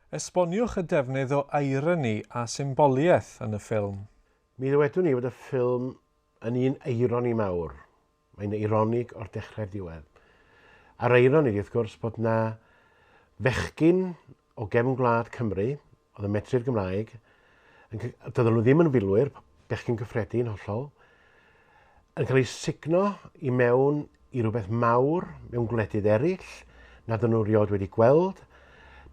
Esboniwch y defnydd o eironi a symboliaeth yn y ffilm. Mi ddywedwn i fod y ffilm yn un eironi mawr. Mae'n eironig o'r dechrau i'r diwedd. A'r eironi ydi wrth gwrs bod 'na fechgyn o gefn gwlad Cymru oedd yn medru'r Gymraeg, yn, doedden nhw ddim yn filwyr, bechgyn cyffredin hollol, yn cael eu sugno i mewn i rywbeth mawr mewn gwledydd eraill nad o'n nhw rioed wedi gweld,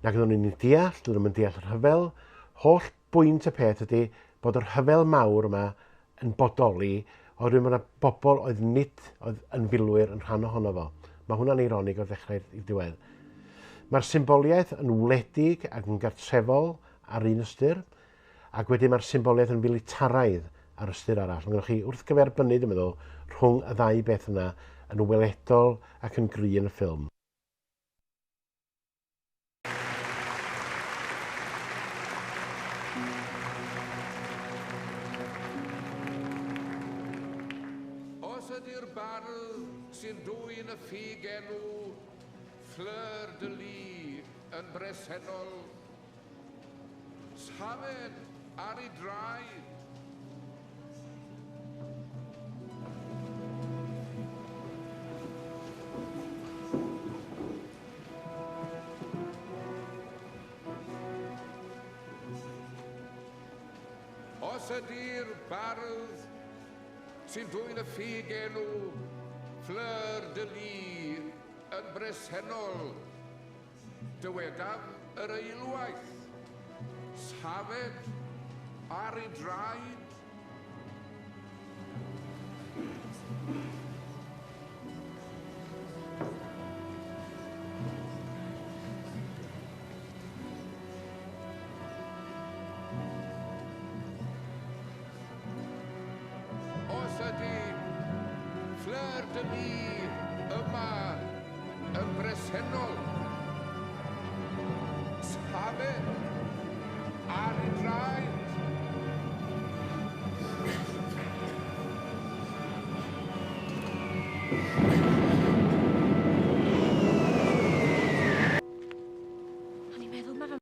nag oedden nhw'n deall, doedden nhw'n deall y rhyfel. Holl bwynt y peth ydy bod y rhyfel mawr yma yn bodoli oherwydd mae yna bobl oedd nid oedd yn filwyr yn rhan ohono fo. Mae hwnna'n eironig o'r ddechrau i'r diwedd. Mae'r symboliaeth yn wledig ac yn gartrefol ar un ystyr, ac wedyn mae'r symboliaeth yn filitaraidd ar ystyr arall. Mae gennych chi wrthgyferbynnu, dwi'n meddwl, rhwng y ddau beth yna yn weledol ac yn gry yn y ffilm. Os ydy'r bardd sy'n dwyn y ffug enw Fleur de Lis yn bresennol, Safed ar ei draed. Os ydy'r bardd sy'n dwyn y ffug enw Fleur de Lis yn bresennol, Dywedaf yr eilwaith, safed ar ei draed. Os ydy Fleur de Lis yma yn bresennol, safed ar ei draed. O'n i'n meddwl ma' fe...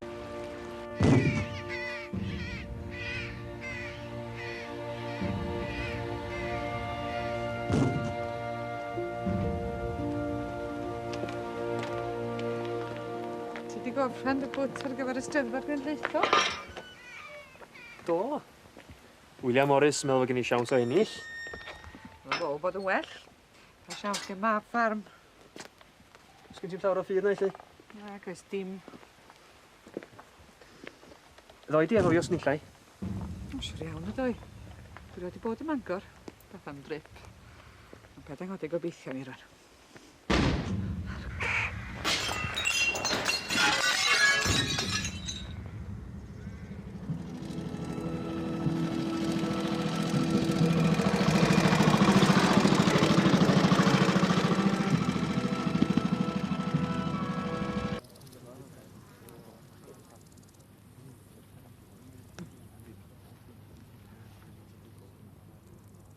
Ti 'di gorffen dy bwt ar gyfer y Steddfod Genedlaethol? Do. William Morris yn meddwl fod gen i siawns o ennill. Mae'n fo bod yn well. Mae siawns gen mab ffarm. Sgyn ti'm llawer o ffydd na i 'lly? Nag oes dim. Ddoi di anghofio snillai. Yn siwr iawn y doi. Dwi rioed 'di bod ym Mangor. Dath am drip. Ond paid anghodi gobeithio ni rwan.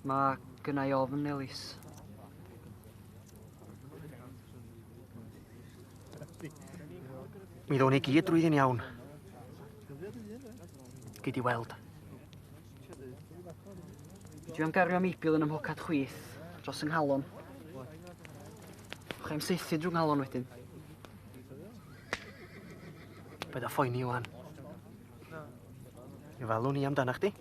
Mae gynna i ofn, Elis. Mi ddown ni gyd drwyddi'n iawn. Gei di weld. Dwi am gario meibil yn 'y mhocad chwith, dros 'y nghalon. Fwch i'm saethu drw nghalon wedyn. Paid â phoeni Iwan. Mi falwn i amdanach chdi.